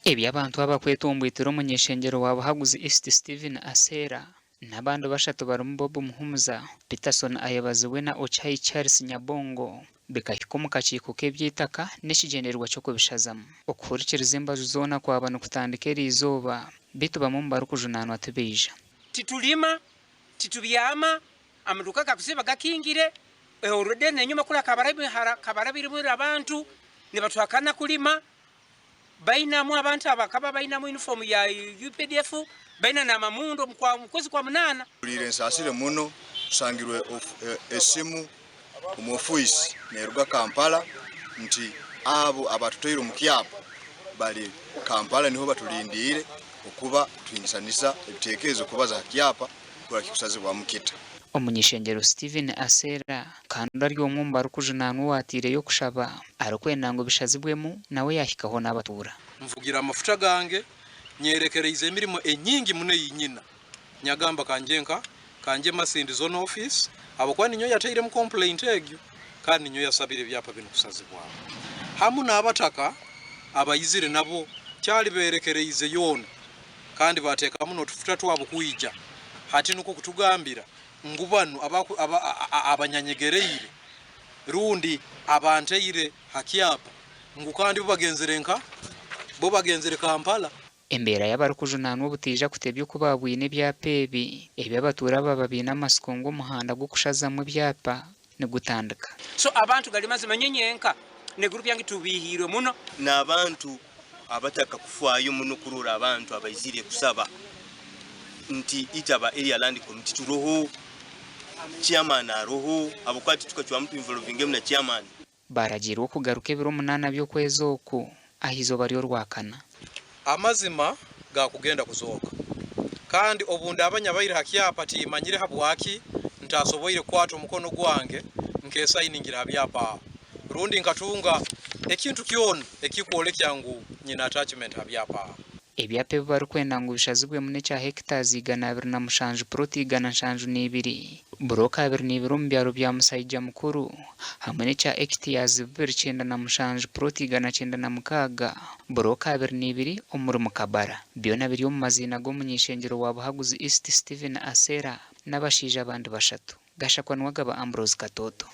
Ebi abantu aba kwetombwitira omuny'eishengyero wa Buhaguzi East Stephen Aseera n'abandi bashatu barimu Bob Muhumuza, Peterson Ayebazibwe na Ochai Charles Nyabongo bikahika omu kakiiko k'eby'eitaka n'ekigyendererwa ky'okubishazamu. Okuhurikiriza embaju zoona kwaba nikutandika eriizooba beitu bamwe omu barikujunaanwa tibaija. Titulima, titubyama, amaduuka gakuziba gakingire, already n'enyima kuri hakaba harimu abantu nibatuhakana kulima, bainamu abantu abakaba bainamu yunifoomu ya UPDF, baina n'amamundu omu kwezi kwa munaana. Mpuriire nsaasire muno, tushangirwe esimu omu ofiisi neeruga Kampala nti abo abaatutaire omu kyapa bari Kampala niho baturindiire okuba tuhingisanisa ebitekerezo kubaza aha kyapa kurora kikushazibwamu kita. Omuny'ishengyero Stephen Aseera kandi ari omwe omu barikujunaanwa owaateireyo okushaba arikwenda ngu bishazibwemu nawe yaahikaho n'abatuura. Nvugira amafuta gange, nyerekereize emirimo enyingi muno ei nyina. Nyagamba kangye nka kangye Masindi Zone Office ahabw'okuba ninyowe yateiremu complaint egyo kandi ninyowe yasabire ebyapa binu kusazibwaho. Hamu n'abataka abaizire nabo kyali berekereize yoona kandi bateekamu n'otufuta twabo kwija hati nukwo kutugambira ngu banu abanyanyegereire rundi abanteire ha kyapa ngu kandi bo bagenzere nka bo bagenzere Kampala. Embeera y'abarikujunaanwa obutaija kutebya oku baabwine ebyapa ebi, ebi abatuura baaba baine amatsiko ngu omuhanda gw'okushazamu ebyapa nigutandika. So abantu gari mazima nyowe nyenka ne group yange tubihiirwe muno. N'abantu abatakakufaayo muno kurora abantu abaizire kusaba nti itwe aba Area Land Committee turoho, Chairman aroho habwokuba titukacwamu tu involvingemu na Chairman. Baaragiirwe okugaruka ebiro munaana by'okwezi oku, aha izooba ry'Orwakana. Amazima gaakugenda kuzooka. Kandi obu ndaaba nyabaire ha kyapa timmanyire habwaki ntaasoboire kukwata omukono gwange nkesayiningira ha byapa aho rundi nkatunga ekintu kyona ekikwolekya ngu nyine attachment ha byapa aho. Ebyapa ebi barikwenda ngu bishazibwemu n'ekya hectares 207 puroti 172, burooka 22 omu byaro bya Musaija Mukuru hamwe n'ekya hectares 297 puroti 196, burooka 22 omuri Mukabara. Byona biri omu maziina g'omuny'eishengyero wa Buhaguzi East Stephen Asera n'abashaija abandi bashatu. Gashakwa Niwagaba Ambrose Katoto.